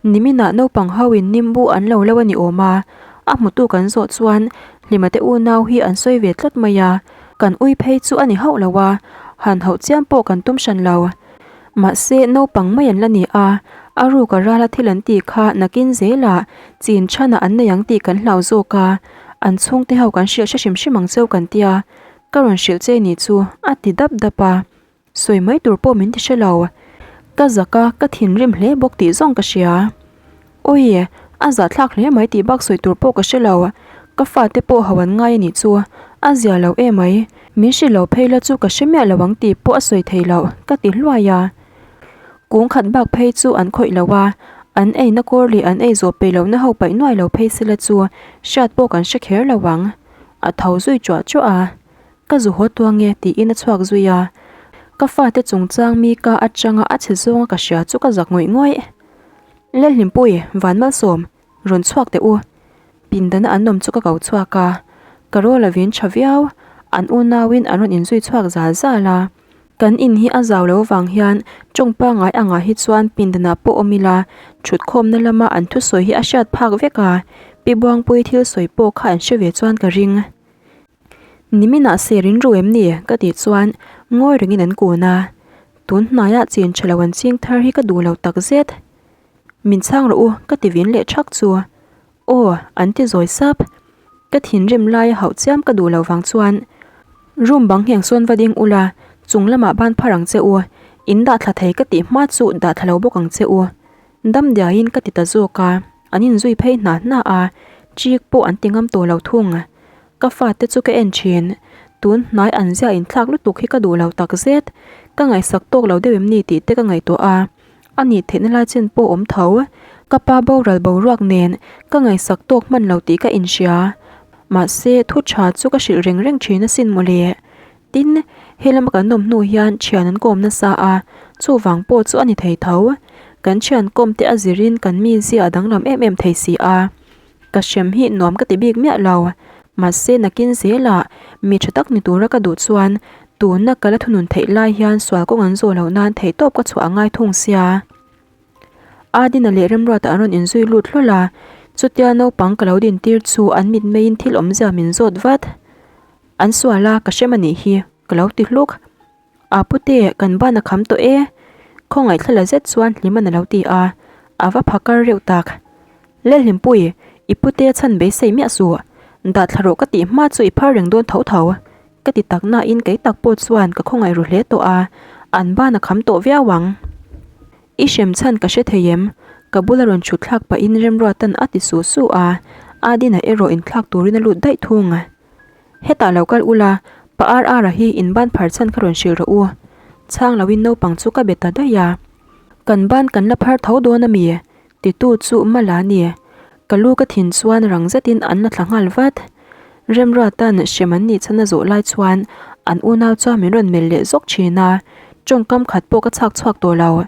niminah naupang ho in nimbu an lo lo a ni awm a, a hmutu kan zawh chuan Hlima te unau hi an sawi ve tlat mai a, kan ui phei chu a ni hauh lo a, han hauh chiam pawh kan tum hran lo. Mahse naupang mai an la ni a, a ruka rala thil an tih kha nakin zelah chin chhanah an nei ang tih kan hlau zawk a, an chhungte ho kan hrilh hre hrim hrim ang cheu kan tia, Ka rawn hrilh che ni chu a ti dap dap a, sawi mai tur pawh min ti hre lo. Ka zak a, ka thinrim hle bawk tih zawng ka hria. Awi, a zahthlak hle mai tih bak sawi tur pawh ka hre lo. Ka fate pawh ho an ngai a nih chu, a zia lo em mai. Min hrilh lo phei la chu ka hre miah lo ang tih pawh a sawi thei loh, ka ti hluai a. Kung khat bak phei chu an khawih lo a, an eina kawr leh an ei zawh peih lohna ho paih nuai lo phei sela chu hriat pawh kan hre kher lo ang. A tho zui chuah chuah a, Ka zu haw tuang e tiin a chhuak zui a. Ka fate chungchang mi ka atanga a chhe zawnga ka hria chu ka zak ngawih ngawih. Lalhlimpui, Vanmalsawm, rawn chhuak teh u. Pindana an awm chu ka ko chhuak a, ka rawl a vin tha viau, an unauin an rawn inzui chhuak zal zal a. Kan in hi a zau lo vang hian tawng pangngai angah hi chuan pindanah pawh awm ila, thutkhawmna lama an thusawi hi a hriat phak vek a, Pi Buangpuii thil sawi pawh kha an hre ve chuan ka ring. Niminah ser in ru em ni? ka tih chuan ngawi rengin an kun a, tun hnaiah chin tha lo an ching thar hi ka duh lo takzet. Min chhang rawh u ka ti vin leh thak chu. Aw, an ti zawi sap. Ka thinrim laia hauh chiam ka duh lo vang chuan room bang ngheng sawn va ding ula, chung lamah ban phar ang che u, in dah thla thei ka tih hma chu dah thla lo bawk ang che u. Dam diaiin ka ti ta zawk a, an inzui phei hna hna a, chik pawh an ti ngam tawh lo thung. Ka fate chu ka en thin, tun hnai an zia inthlak lutuk hi ka duh lo takzet, ka ngaihsak tawk lo deuh em ni tih te ka ngaihtuah a. A nih theihna lai chin pawh awm tho. Ka pa boral boruak nen ka ngaihsak tawk hman lo tih ka inhria. Mahse, thu tha chu ka hrilh reng reng thin asin mawle. Tin, he lama kan awm hnu hian thian an kawm nasa a, chuvang pawh chu a ni thei tho. Kan thian kawm te a zirin kan mizia a danglam em em thei si a. Ka hrem hi nuam ka ti bik miah lo. Mahse nakin zelah mi tha tak ni tura ka duh chuan tuna ka la thunun theih lai hian sual kawng an zawh loh nan theihtawp ka chhuah a ngai thung sia. Adina leh Remruata an rawn inzui lut hlawl a, chutia naupang ka lo din tir chu an mitmeiin thil awmzia min zawt vat. An sual a, ka hrem a nih hi, ka lo ti hluk. A pute, kan ban a kham tawh e. Khawngaih thla la zet chuan Hliman a lo ti a, a va pha kar reuh tak. Lalhlimpui, i pute chhan beisei miah suh. Dah thla rawh ka tih hma chu i phar reng dawn tho tho. Ka ti tak nain kei tak pawh chuan ka khawngaih ru hle tawh a, an ban a kham tawh viau ang. I hrem chhan ka hre thei em? Ka bula rawn chhut thlak pahin Remruatan a ti su su a, Adina erawh inthlak turin a lut daih thung. Hetah lo kal ula, pa RR-a hi in ban phar chhan kha rawn hrilh rawh u. Chhang loin naupang chu ka be ta daih a. Kan ban kan la phar tho dawn a mi? Titu chu Mala a ni. Ka lu ka thin chuan rang zetin an la thla nghal vat. Remruata'n hrem an nih chhan a zawh lai chuan an unau chuan min rawn melh leh zawk thin a, tawngkam khat pawh ka chhak chhuak tawh lo.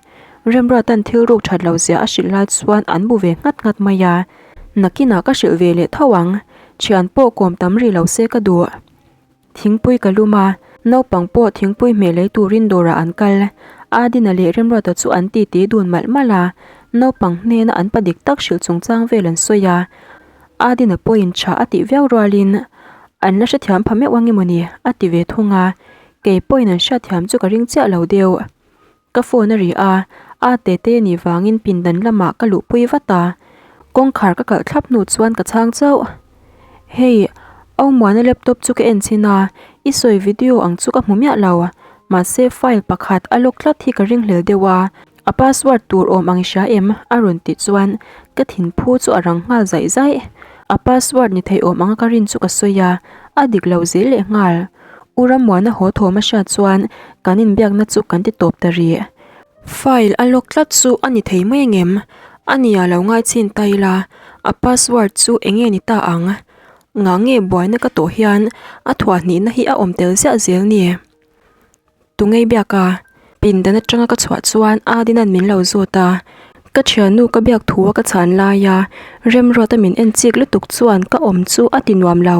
Remruata'n thil ruk that lo zia a hrilh lai chuan an bu ve nghat nghat mai a. Nakinah ka hrilh ve leh tho ang. Thian pawh kawm tam rih lo se ka duh. Thingpui ka lum a, naupang pawh thingpui hmeh lei turin dawrah an kal. Adina leh Remruata chu an titi dun malh malh a, naupang hnena an pa dik tak hrilh chungchang vel an sawi a. Adina pawhin tha a tih viau rualin, An la hrethiam pha meuh ang emawni? a ti ve thung a, kei pawhin an hriatthiam chu ka ring chiah lo deuh. Ka phone a ri a, a tete nih vangin pindan lamah ka luhpui vat a, kawngkhar ka kalh thlap hnu chuan ka chhang chauh. Hei, Aumuana laptop chu ka en chhin a, i sawi video ang chu ka hmu miah lo, mahse file pakhat a lock tlat hi ka ringhlel deuh a, a password tur awm ang i hria em? a rawn tih chuan ka thinphu chu a rang nghal zaih zaih. A password ni thei awm anga ka rin chu ka sawi a, a dik lo zel leh nghal. U Rammuana haw thawm a hriat chuan kan inbiakna chu kan ti tawp ta rih. File a lock tlat chu a ni thei mai angem? A nia lo ngai chhin ta ila, a password chu eng nge ni ta ang? Ngah nge buaina ka tawh hian a thuah hnihna hi a awm tel ziah zel ni? Tungei biak a, pindan atanga ka chhuah chuan Adina'n min lo zawt a, ka thiannu ka biak thu a ka chhan laia Remruata min en chik lutuk chuan ka awm chu a ti nuam lo.